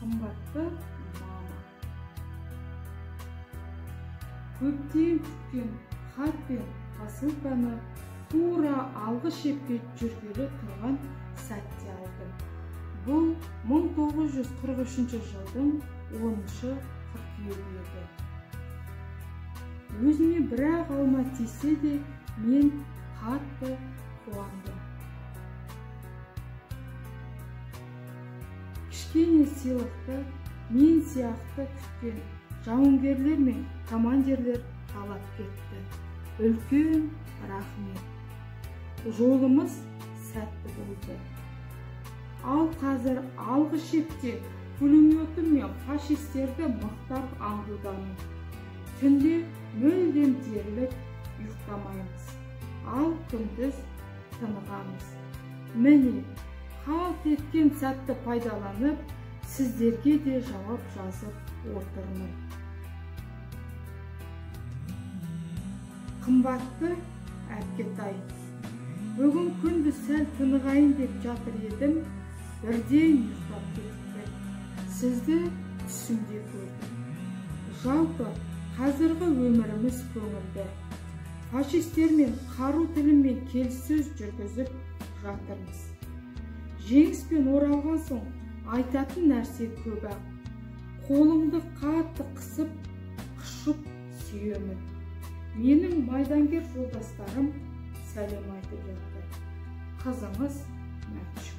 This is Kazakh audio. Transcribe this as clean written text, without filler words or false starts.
Қымбатты мама, көптен күткен хат пен посылканы тура алғы шепке жүргелі тұрған сәтте алдым. Бұл 1943 жылдың 10 қыркүйегі еді. Өзіме бір-ақ алма тисе де, мен қатты қуандым. Кішкене сыйлықты мен сияқты күткен жауынгерлер мен командирлер талап кетті. Үлкен рахмет. Жолымыз сәтті болды. Ал қазір алғы шепте пулеметім мен фашистерді мықтап аңдудамын. Түнде мүлдем дерлік ұйықтамаймыз, ал күндіз тынығамыз. Міне, қалт еткен сәтті пайдаланып, сіздерге де жауап жазып отырмын. Қымбатты әпкетай, бүгін күндіз сәл тынығайын деп жатыр едім, бірден ұйықтап кетіппін. Сізді түсімде көрдім. Жалпы қазіргі өміріміз көңілді. Фашистермен қару тілімен келіссөз жүргізіп жатырмыз. Жеңіспен оралған соң айтатын нәрсе көп-ақ. Қолыңды қатты қысып, құшып сүйемін. Менің майдангер жолдастарым сәлем айтып жатты. Қызыңыз Мәтшүк.